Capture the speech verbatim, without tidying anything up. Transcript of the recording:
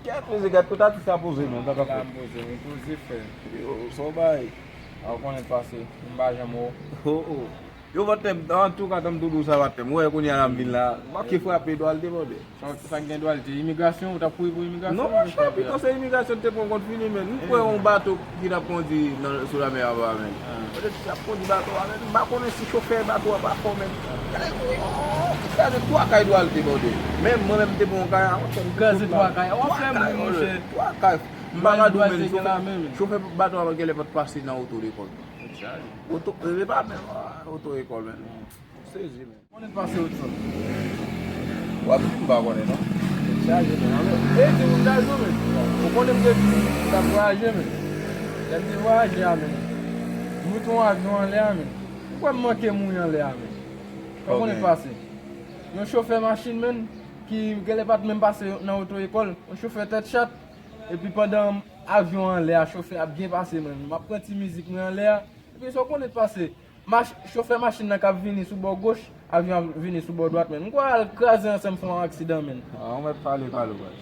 Kèt mizik, gad kote atis la poze, men, sa k ap fèt? La m poze, m poze, frè. Yo, sa w bay? A, ou konnen pase, m pa janm wè w. Oh, oh. Yo, Vantèm, antouka, tanm tou dou sa, Vantèm. Ou wè, kounye a la m vin la. M manke frape Edouard, te mande. Sa, sa k gen Edouard, te imigrasyon, ou t ap kouri pou imigrasyon? Non, monchè, pito se imigrasyon te pran kont fini, men. M kwè yon bato ki t ap kondi nan, sou lanmè a, men. Petèt ki t ap kondi bato a, men. M pa konnen si chofè bato a pa fò, men. Gade, oh, ki kraze twa kay Edouard, te mande. Men mwen menm, te pran yon kay, a, monchè, m kraze twa kay. W ap fè moun, monchè. Twa kay. M pa ka di w, men. Chofè bato a, genlè pa t pase nan oto lekòl. Oto, e pa menm, ah, oto ekòl, men. Sezi, men. Konnen pase Hudson. W ap di m pa konnen, non? Tèt chaje, men. Alò, e di moun ta di w, men. Ou konnen m te di w, m t ap vwayaje, men. Lè m te vwayaje a, men. M wete yon avyon anlè a, men. Ou kwè m manke mouri anlè a, men. Ou konnen pase. Yon chofè machin, men, ki genlè pa t menm pase nan oto ekòl. Yon chofè tèt chat. Epi pandan avyon anlè a, chofè ap byen pase, men. M ap pran ti mizik mwen anlè a. Epi sa w konnen pase. Mach-, chofè machin nan k ap vini sou bò goch, avyon ap vini sou bò dwat, men. M kwè al kraze ansanm fè yon aksidan, men. Ah, ou mèt pale, pale, baz.